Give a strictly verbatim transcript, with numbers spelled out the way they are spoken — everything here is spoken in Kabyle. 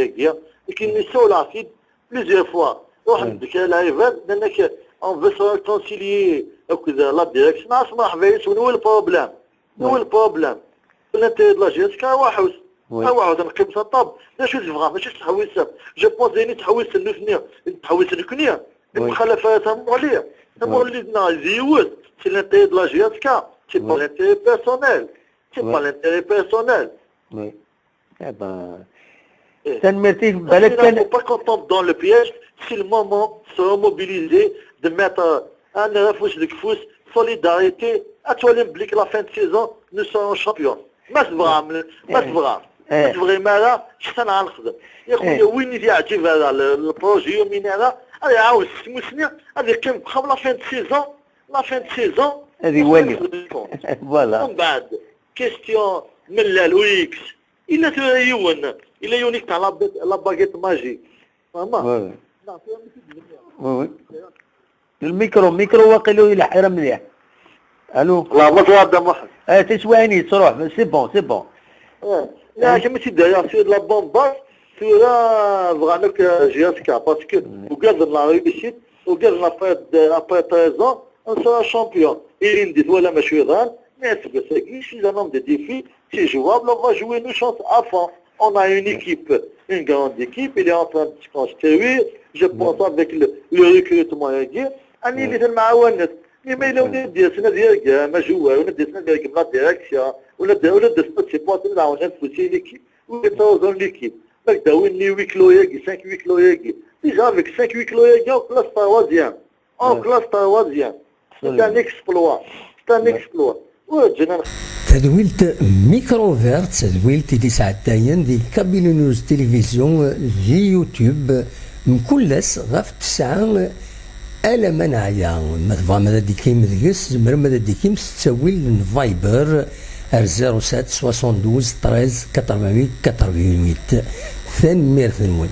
Tagi, akken nessawleɣ-t-id plusieurs fois. Ruḥen-d kra lɛibad, nnan-ak, on veut se réconcilier akked la direction. As mṛeḥba yes-wen, wi le problème? Wi le problème? L'intérêt de la J S K, awaḥut. Awaḥut, neqqim s aṭab. D acu i tebɣam? Acu i tettḥewwisem? Je pense d ayen i ttḥewwisen nutni, i nettḥewwis nekni. Lmuxalafa tamuɣli. Tamuɣli-nneɣ d yiwet. C'est l'intérêt de la J S K. C'est pas l'intérêt personnel. C'est pas l'intérêt personnel. Oui. Eh ben, Eh. Tanemmirt-ik, balak Il ne faut pas qu'on tombe dans le piège. Si le moment sera mobilisé de mettre un afus deg ufus, solidarité, ad twalim belli que la fin de saison, nous serons champions. Ma tebɣam, ma tebɣam. Ma tebɣim ara, ccet ad nexdem. Ya xuya, win i t-yeɛǧib ara le, le projet, yumin ara, ad iɛawed s tmusni, ad iqqim deg uxxam la fin de saison, la fin de saison. Ad iwali. Voilà. Mbeɛd, question, mellal, U X. Illa tura yiwen, illa yiwen i yesɛa la baguette, la baguette magique. Fahma? Oui, oui. Oui, oui. Le micro, micro waqila ur ileḥḥi ara mliḥ. Allô? Bonjour, Dda Muḥend. Eh, tiswiɛin yettruḥ, c'est bon, c'est bon. Eh, la, kemm i d-dariɣ, c'est de la bombe, tura bɣan akk, euh, J S K, parce que ugaden la réussite, ugaden après, après treize ans, on sera champion. Ilindi twala macu yeḍran, mais aseggas-agi, c'est un homme de défi, c'est jouable, on va jouer nos chances à fond. On a une équipe, une grande équipe, il est en train de se construire. Je pense avec le, le recrutement, il y a, on est dans le maouanet. Mais il y a des, des, des, des, des, des, des, des, des, des, la direction, ou la, ou la, des, des, c'est pas tout, là, on a une petite équipe, ou les trois dans l'équipe. Donc, dans une huis clos, il y a cinq huis clos, il y a. Déjà, avec cinq huis clos, il y a, on place troisième. On classe troisième. C'est un exploit. C'est un exploit. Ur ǧǧan. Tadwilt Micro Vert, tadwilt i d-isɛeddayen di Kabyle News Télévision di YouTube, mkul ass ɣef tesɛa alamma neɛya. Ma tebɣam ad d-tikim deg-s, tzemrem ad d-tikim s ttawil n Viber ar zéro sept soixante-douze treize quatre-vingt-huit quatre-vingt-huit. Tanemmirt-nwen.